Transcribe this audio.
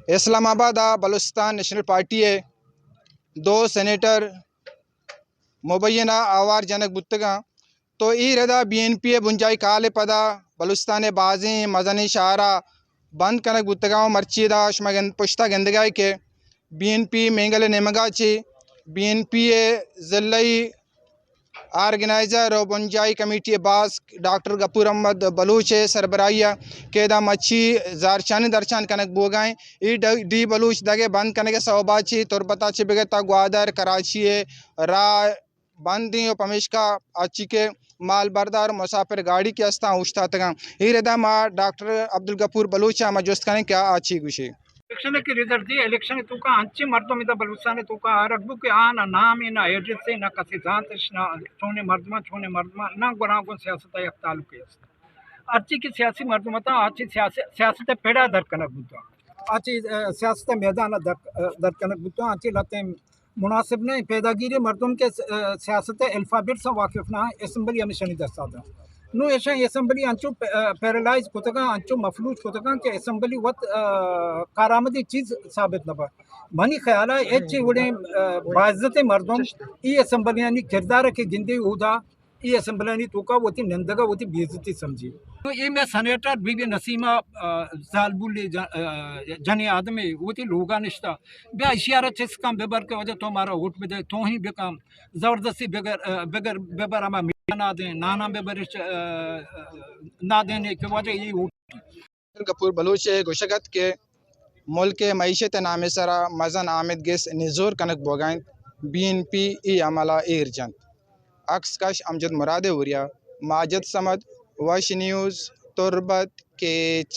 اسلام آباد ءَ Balochistan national party ءِ دو سینیٹر مبینہ آوار جنگ بوتگاں۔ تو اے ردا بی این پی ءِ بنجاہی کال ءِ پدا بلوچستان ءِ بازیں مزنیں شہر ءَ بند کنگ بوتگاں و مرچی ادا شما گند، پشتا گندگا کہ بی این پی مینگل ءِ نیمگا چہ بی این پی ءِ ضلعی آرگنائزر و بنجاہی کمیٹی ءِ باسک ڈاکٹر غفور احمد بلوچ ءِ سربراہی ءَ کہ ادا مچی زہرشانی درشان کنگ بوگا ایں۔ اے ڈ، ڈی بلوچ دگ ءِ بند کنگ ءِ سوبا چہ تربت ءَ چہ بگر تا گوادر، کراچی ءِ راہ بند ایں و پمیشکا آ چی کہ مال بردار و مسافر گاڑی کہ استاں اوشتاتگاں۔ اے ردا ما ڈاکٹر عبدالغفور بلوچ ءَ ما جست کنیں کہ آ چی گوشی۔ الیکشن ءِ کہ رزلٹ دی، الیکشن ءِ توکا انچیں مردم ادا بلوچستان ءِ توکا آرگ بو کہ آ نہ نام ایں، نہ ایڈریس ایں، نہ کسی زانت اش، نہ چونیں مردماں، چونیں مردماں، نہ گناہ گوں سیاست ءَ یک تعلقے است۔ ہرچی کہ سیاسی مردم اتاں، آ چی سیاس، سیاست ءِ پڑا در کنگ بوتاں۔ آ چی، ا، سیاست ءِ میدان ءَ در، ا، در کنگ بوتاں، آ چی لہتیں مناسب نہ ایں۔ پیداگیری مردم کہ، ا، سیاست ءِ الفابیٹ سے واقف نہ ایں، اسمبلی ہمیشانی دستا داں۔ نوں ایشاں اسمبلی انچو پ، ا، پیرالائز کتگاں، انچو مفلوج کتگاں کہ اسمبلی وت، ا، کارآمدیں چیز ثابت نہ بنت۔ منی خیال ءَ ہچ وڑیں، ا، باعزتیں مردم اے اسمبلیانی کردار ءَ کہ گندے اودا اے اسمبلیانی توکا وتی نندگ ءَ وتی بے عزتی سمجھی۔ تو اے مئے سینیٹر بی بی نسیمہ، ا، زالبولے جن، ا، جنیں آدمے وتی لوگا نشتہ۔ بیا اشی ءَ را چست کن ببر کہ واجہ تو مارا ووٹ بدے، توہین بکن، زبردستی بگر، ا، بگر، ببر ہما میڈیا نادیں، نانا ببرش، ا، نادینے کہ واجہ اے ووٹ۔ غفور بلوچ ءِ گوشگ ات کہ ملک ءِ معیشت ءِ نام ءِ سرا مزن آمدگس نزور کنگ بوگا انت، بی این پی اے عمل ءَ ایر جنت۔ عکس کش امجد مراد ءِ اوریا، ماجد صمد، وش نیوز، تربت، کیچ۔